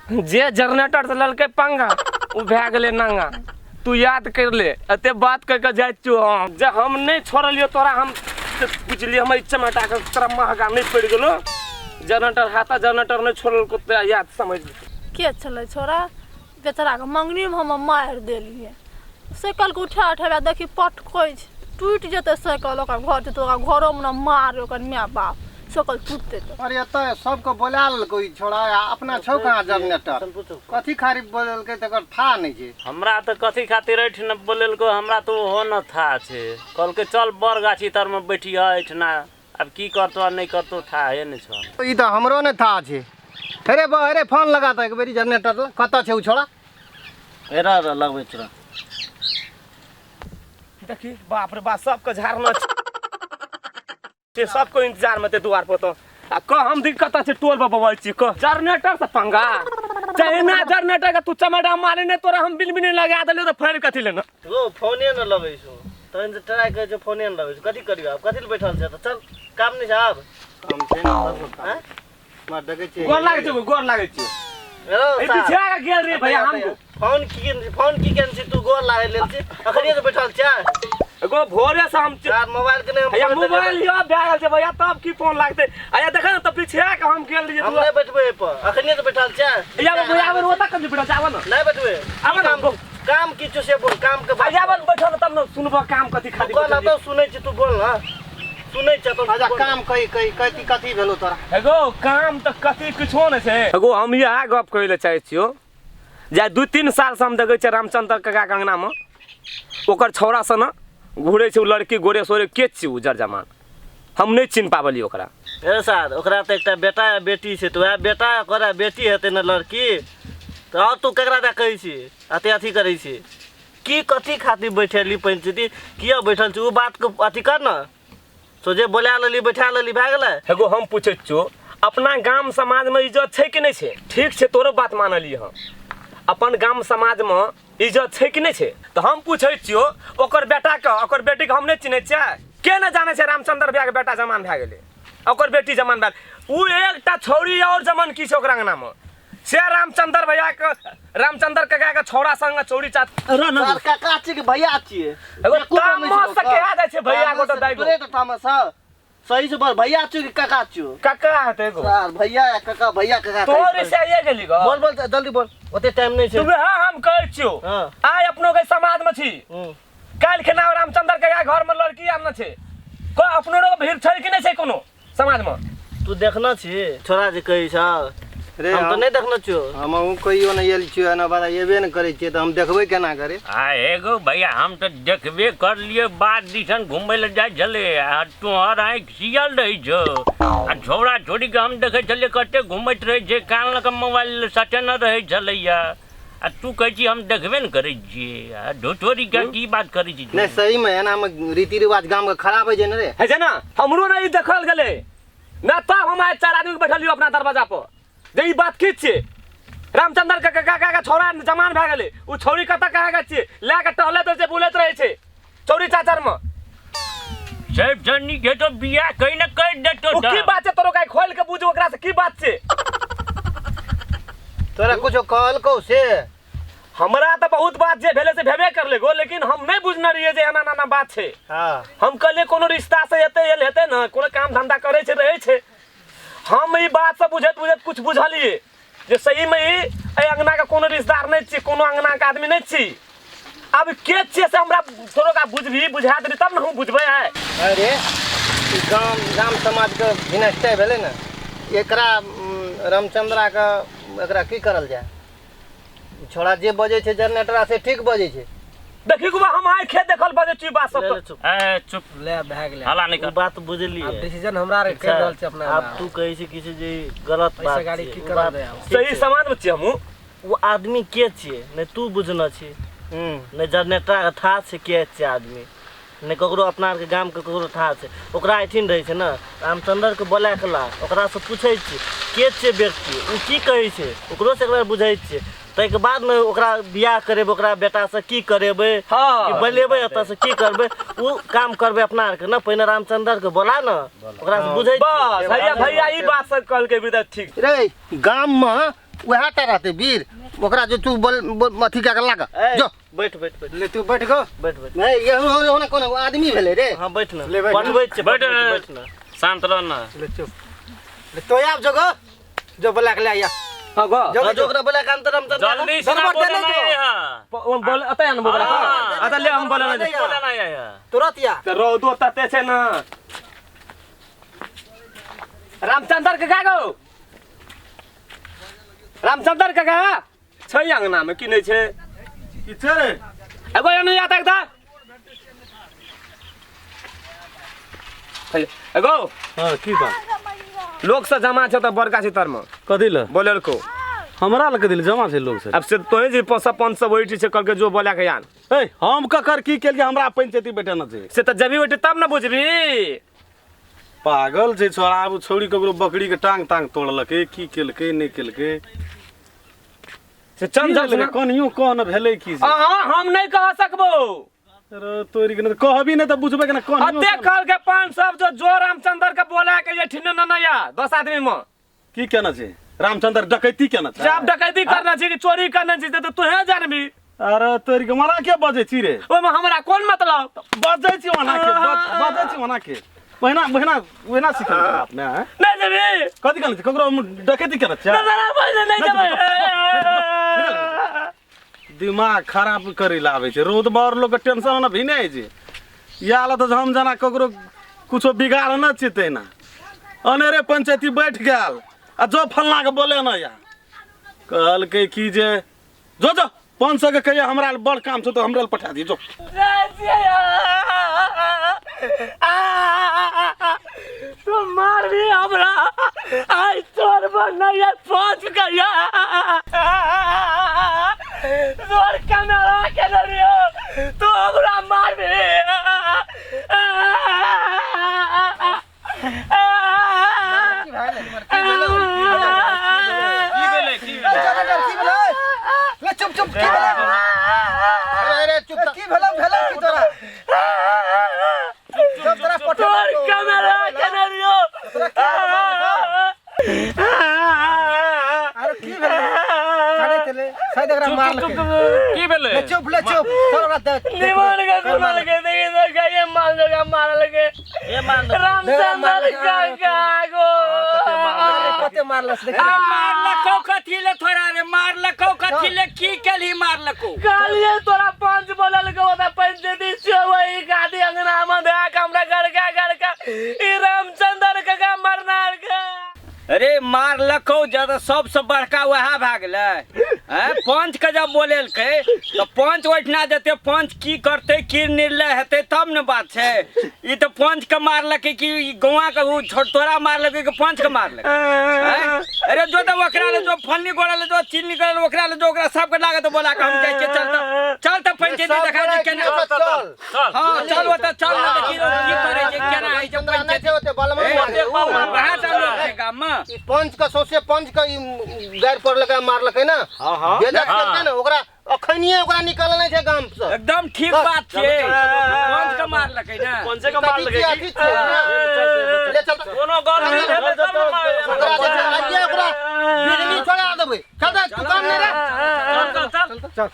जे जनरेटर से ललकै पंगा ओ भए गेलै नंगा। तू याद कर ले, एते बात कह के जाइ छियौ हम, जे हम नहि छोड़लियौ तोरा, हम बुझलियै हम ई चमेटा के तोरा महगा नहि पड़ि गेलो। जनरेटर हाथा जनरेटर नहि छोड़लको तऽ याद समझ ले। के छलै छोरा बेचाराके मङ्गनीमे हम मारि देलियै। साइकिलके उठा उठा देखी पटकै छै, टूटि जेतै साइकिल। ओकर घर जेतै, ओकरा घरोमे ने मारै ओकर माय बाप, साइकिल टूटतै तऽ। अरे एतऽ सबके बोला लेलको ई छोड़ा, आ अपना छौ कहाँ जनरेटर? कथी खाली बोलेलकै तकर था नहि छै। हमरा तऽ कथी खातिर एहिठिना बोलेलको, हमरा तऽ ओहो न था छै। कहलकै चल बड़ गाछी तरमे बैठिह एहिठिना। आब की करतो आ नहि करतो थाहे नहि छौ। ई तऽ हमरो नहि था छै। अरे बा, अरे फोन लगा तऽ एक बेरी जनरेटर लग, कतऽ छै ओ छोड़ा? हेरा रह लगबै छोड़ा। देखी बाप रे बाप, सबके झाड़ना छै, सबके इंतजार में ते दुआर पर तो। आ कह हम दिक्कत कतऽ छै टोल पर बबल छी, कह जनरेटर से पंगा चाहे ना जनरेटर के तू चमेटा मारे ने तोरा हम बिन बिन लगा देलियो तऽ फेर कथी लेना? गो फोने न लगै छौ तहन से ट्राई करै छौ, फोने न लगै छौ। कथी करियो आब? कथी लए बैठल छै? तऽ चल, काम नहि छै आब। काम छै ने, सब काम। आँय? हमरा देखै छियै। गोर लागै छौ, गोर लागै छौ। हेलो, ए साहब। पीछे आके गेल रे भैया हमको। फोन की केने छी तू? गोर लागै लेल छी, अखनिये से बैठल छै। एगो भोरे से हम यार मोबाइल के नहीं हम भैया फोन देलियै। मोबाइल लियो भए गेल छै भैया, तब की फोन लागतै? आया देख ने तऽ पीछे आके हम गेल रहियै। हम नहीं बैठबै एहि पर, अखनिये से बैठल छै। या भैया आबे ओतऽ कथी बैठल छै? आबऽ ने। नहीं बैठबै। आबऽ ने। काम, काम की छौ से बोल, काम के बात। आया आबऽ ने, बैठल तब ने सुनबऽ काम कथी खाली। तू कहना तऽ सुनै छी, तू बोल ना, सुनै छ तऽ। अच्छा काम कही कही कथी कथी भेलो तोरा? एगो काम तऽ कथी किछो नहि छै। एगो हम इएह गप कहै लए चाहै छियौ जे 2-3 साल से हम देखै छियै रामचंद्र काका के अंगनामे ओकर छौड़ा सन घुरै छै ओ लड़की गोरे सोरे के छियै ओ जर जमान, हम नहि चिन्ह पाबलियै ओकरा। ए सर, ओकरा तऽ एकटा बेटा आ बेटी छै, तऽ वएह बेटा ओकरा बेटी हेतै ने लड़की, तऽ आओर तू केकरा दए कहै छी अते अथी करै छी? की कथी खातिर बैठेली पंचायती, किया बैठल छी? ओ बातके अथी कर ने, सोझे बोला लेली बैठा लेली भए गेलै। एगो हम पूछै छियौ, अपना गाम समाजमे इज्जत छै कि नहि छै? ठीक छै, तोरो बात मानलियै हम, अपन गाम समाजमे इज्जत छै कि नहि छै? तऽ हम पूछै छियौ, ओकर बेटाके ओकर बेटीके हम नहि चिन्है छियै? के नहि जानै छै रामचंद्र भैयाके बेटा जमान भए गेलै, ओकर बेटी जमान भए गेलै। ओ एकटा छौड़ी आओर जमान की छै ओकरा अंगनामे, से रामचंद्र भैयाके रामचंद्र काका के छौड़ा संग चौड़ी चात। सर काका छी कि भैया छियै? एगो देखू तऽ नहि तामस से छियौ, कहा जाइ छै भैया तामस गोटा से दाइ गो। तोरे तऽ तामस हौ। सही से बोल, भैया छियौ कि काका छियौ? काका हेतै एगो। सर भैया या काका, भैया काका कहै तोर छै। से आइए गेली गो। बोल बोल जल्दी बोल, ओते टाइम नहि छै। तू हाँ हम कहै छियौ, हाँ। आइ अपनो के समाज में छी, हूँ। काल्हि खेना रामचंद्र काका घर में लड़की आनने छै, कह अपनो रो भीड़ छै कि नहि छै कोनो समाज में? तू देखना छी छोरा जे कहै छ? रे हम तऽ नहि देखने छियौ। हमहूँ कहियो नहि आयल छियौ, एना बारा एबे नहि करै छियै तऽ हम देखबै केना करे? आ एगो भैया हम तऽ देखबे करलियै, बाध दिसन घुमै लए जाइ छलै आ तोहर आँखि सियल रहै छौ, आ छौड़ा छौड़ीके हम देखै छलियै कते घुमैत रहै छै, कान लऽ कऽ मोबाइल सटेने रहै छलैया, आ तू कहै छी हम देखबे ने करै छियै। आ झूठोरी के की बात करै छी? नहि सही में एना में रीति रिवाज गाम के खराब होइ छै ने रे। है छै ने, हमरो नहि देखल गेलै ना, तब हम आइ 4 आदमी के बैठलियो अपना दरवाजा पर जे ई बात की छियै। रामचंद्र के काका के छौड़ा जमान भए गेलै, ओ छौड़ी कतऽ कहाँ के छियै? लए के टहलैत रहै छै, बुलैत रहै छै चौरी चाचर में। सब से नीक हेतौ बियाह कहीं ने कर देतौ। ओ की बात छै तोरो काई खोल के बुझ ओकरा से की बात छै। तोरा कुछो कहलकौ से? हमरा तऽ बहुत बात जे भेलै से भेबे करलै गो, लेकिन हम नहि बुझने रहियै जे एना एना बात छै। हाँ। हम कहलियै कोनो रिश्ता से एतै एल हेतै ने, कोनो काम धंधा करै छै रहै छै। हम ई बात से बुझैत बुझैत कुछ बुझलियै जे सही में ई एहि अंगना के कोनो रिश्तेदार नहि छी, कोनो अंगना के आदमी नहि छी। आब के छियै से हमरा थोड़ो का बुझबी बुझा देबी तब ने हम बुझबै आइ। अरे ई गाम गाम समाज के विनष्ट भेलै ने, एकरा रामचंद्रा के एकरा की करल जाय? छोड़ा जे बजै छै जनरेटरा से ठीक बजै छै। देखी गुबा हम आइ खेत देखल बजै छी बात सब ले तऽ। ले चुप। ए चुप ले भए गेलै। हल्ला नहि ओ कर। बात बुझलियै। आब डिसीजन हमरा आर करि रहल छै अपना। आब तू कहै छी किछु जे गलत पैसा बात गाड़ी छै, की ओ करल बात जाय आब? ठीक सही छै। समाज में छियै हमहूँ। ओ आदमी के छियै नहि तू बुझने छी, नहि जनरेटर के था छै के छियै आदमी, नहि ककरो अपना आरके गामके ककरो था छै। ओकरा एहिठिन रहै छै ने, रामचंद्रके बोला के ला, ओकरासँ पूछै छियै के छियै व्यक्ति, ओ की कहै छै, ओकरोसँ एक बेर बुझै छियै, ताहिके बाद ने ओकरा बियाह करेबै, ओकरा बेटासँ की करेबै, हाँ। की बलेबै एतऽसँ की करबै, ओ काम करबै अपना आरके ने। पहिने रामचंद्रके बोला ने, ओकरासँ बुझै छियै। बस भैया भैया ई बात सब कहलकै भी तऽ ठीक। रे गाममे वएह टा रहतै वीर ओकरा जे तू बोल अथी कए के लाग जो बैठ बैठ बैठ ले तू बैठ गो बैठ बैठ नहीं एहन एहन कोनो आदमी भेलै रे हां बैठ ना ले बैठ। पठबै छियै बैठ। बैठ ना शांत रह ना ले चुप ले तो आब जोगो जो बोला के ले आया हां गो जो जो ओकरा बोला के अंतर हम जल्दी से ना गड़बड़ बोले देने ना जो। यहाँ बोल अतै न बोला हाँ। अच्छा ले हम बोले ना बोले ना यहाँ तुरंत या त रौदो तते छै ना रामचंद्र काका गो रामचंद्र काका छै अंगना में की नहीं छै की छै रे एगो एने या तक दा एगो हाँ की बात लोग से जमा छै त बड़का छै तरमे कथी लए बोलेलको हमरा लग कथी लए जमा छै लोग से अब से तोहे जे पैसा 500 बैठी छै कहलकै जो बोला के यान ए हम ककर की केलियै हमरा पंचायती बैठेना छै से त जबी बैठे तब न बुझबी पागल छै छोड़ा आब छौड़ी ककरो बकरी के टांग तांग तोड़लकै की केलकै नहि केलकै से चल की चल भेलै कनियो कह न भेलै की से अहाँ हम नहीं कह सकबो अरे तोरी के नहि कहबी नहि तऽ बुझबै केना कनियो अते कहल के 500 जो जो रामचंद्र के बोला के ये ठिन न या 10 आदमी में की केना छै रामचंद्र डकैती केना छै जब डकैती करना छै कि चोरी करना छै त तोहे जानबी अरे तोरी के मना के बजै छी रे ओहिमे हमरा कोन मतलब बजै छी ओना के बजै छी ओना के ओहिना ओहिना ओहिना सिखल छै अपने हैं नहीं जेबी कथी केना छै ककरो हम डकैती केना छै ना नहीं जेबै दिमाग खराब करै लए आबै छै रौद बाहर लोकके टेंशन ओना भी नहि होइ छै इएह लए तऽ हम जेना ककरो कुछो बिगाड़ न छै तहिना अनेरे पंचायती बैठ गेल आ जो फल्लाँके बोले न या कहलकै की जे जो जो 500 के कहिया हमरा लए बड़ काम छौ तऽ हमरा लए पठा दियौ जो तू मार भी हमरा आई तोर बनैया पहुंच गया तोर कैमरा के रियो तू हमरा मार भी की भेलै की भेलै की भेलै की भेलै की भेलै ले चुप चुप की भेलै अरे अरे चुप की भेलै भेलै की तोरा जब तोरा पठे तोर कैमरा के रियो अरे की भेलै काने चले शायद एकरा मारलकै की भेलै ले चुप चल ओकरा दे निमन के सुनल के देखी तो गए मार जगह मारल के ए मान रामचंद्र काका गो अरे कते मारलस देख मारलकौ कथी ले थोड़ा रे मारलकौ कथी ले की केलही मारलकौ कहलिए तोरा पंच बोलल के ओता पंचायती छियो वही गादी अंगना में दे के हमरा घर के ई रामचंद्र काका मरनार के अरे मारलकौ जब सबसँ बड़का वएह भए गेलै हैं पंच के जब बोलेलकै तऽ पंच ओहिठिना जेतै पंच की करतै की निर्णय हेतै तब ने बात छै ई तऽ पंच के मारलकै कि ई गौआ के उ तोरा मारलकै कि पंच के मारलकै हैं? अरे जो तऽ ओकरा ले जो फलनी गोड़ा ले जो चिन्नी गोड़ा ले ओकरा ले जो ओकरा सबके लागत बोला के हम जाइ छियै चल तऽ चल तऽ पंचायती देखा दे केना चल हाँ चल ओतऽ चल ने देखी की करै छै केना होइ छै चंद्रा नहि पंचायती छै ओते बलमा मारे वएह सब लोग छै गाम में ई पंच के सौंसे पंच के ई गारि पड़लकै मारलकै ना बेइज्जत केलकै ना ओकरा अखनिये ओकरा निकलना छै गाम से एकदम ठीक बात छै पंच के मारलकै ना पंचे के मारलकै अथी की छै ना ले चल तऽ। कोनो गप नहि भेलै तब ने मारलकै। ओकरा जे छै आइये ओकरा बिजली छोड़ा देबै चल दे दुकान नहि रे चल चल चल चल